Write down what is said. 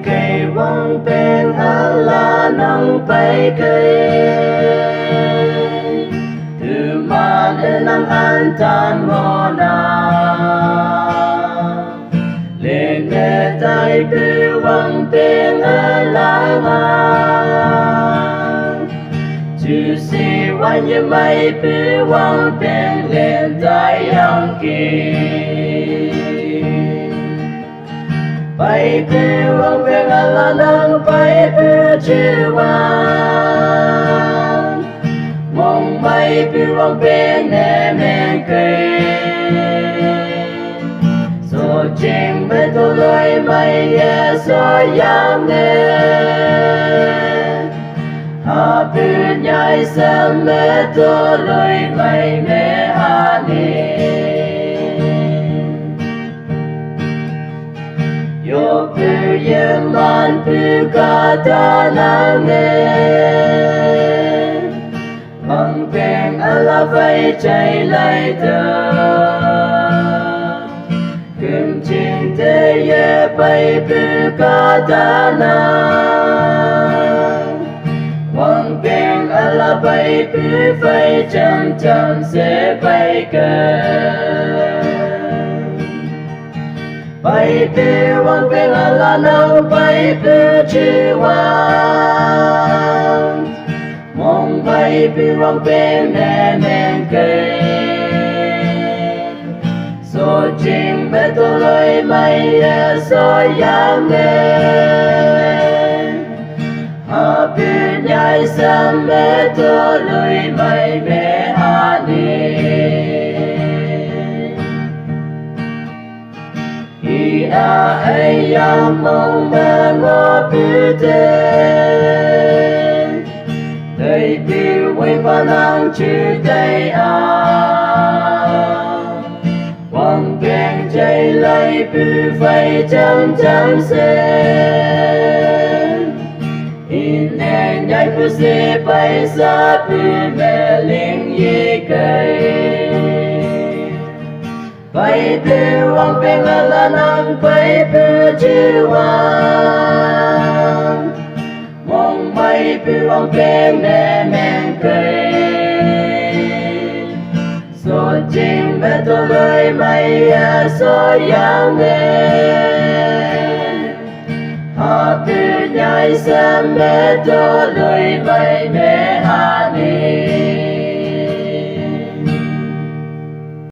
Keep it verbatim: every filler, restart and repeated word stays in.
Kei wang peng ala nang pai kei. Tu man e nang an tan mo na. Len ne tai pu wang peng ala nga. Tu si wan ye mai pu wang peng len tai yang ki. Pai pu wang peng ala nang pai pu chi wan. Mong pai pu wang peng ne meng kei. So jing me to loi mai ye so yang ne. Ha pu nyai sem me to loi mai me ha ni. Yo pu ye man pu ka ta nang ne. Mang peng ala vai chai lai ta. Kum ching te ye pai pu ka ta na. Wang peng ala pai pu fai cham cham se pai ka. Pai pu wang peng ala nang pai pu chi wan. Mong pai pu wang peng ne meng kei. So jing me to loi mai ye so yang ne. Ha pu nyai sem me to loi mai me ha ni. Hi a ai yang mong me ngo pu te. Tei pu wei pa nang chu tei a. Wang peng chai lai pu fai cham cham se. In ne nyai pu se pai sa pu me ling ye kai. Pai pu wang peng ala nang pai pu chi wan. Mong pai pu wang peng ne meng kai. So jing me to loi mai ya so yang ne. Ha pu nyai sem me to loi mai me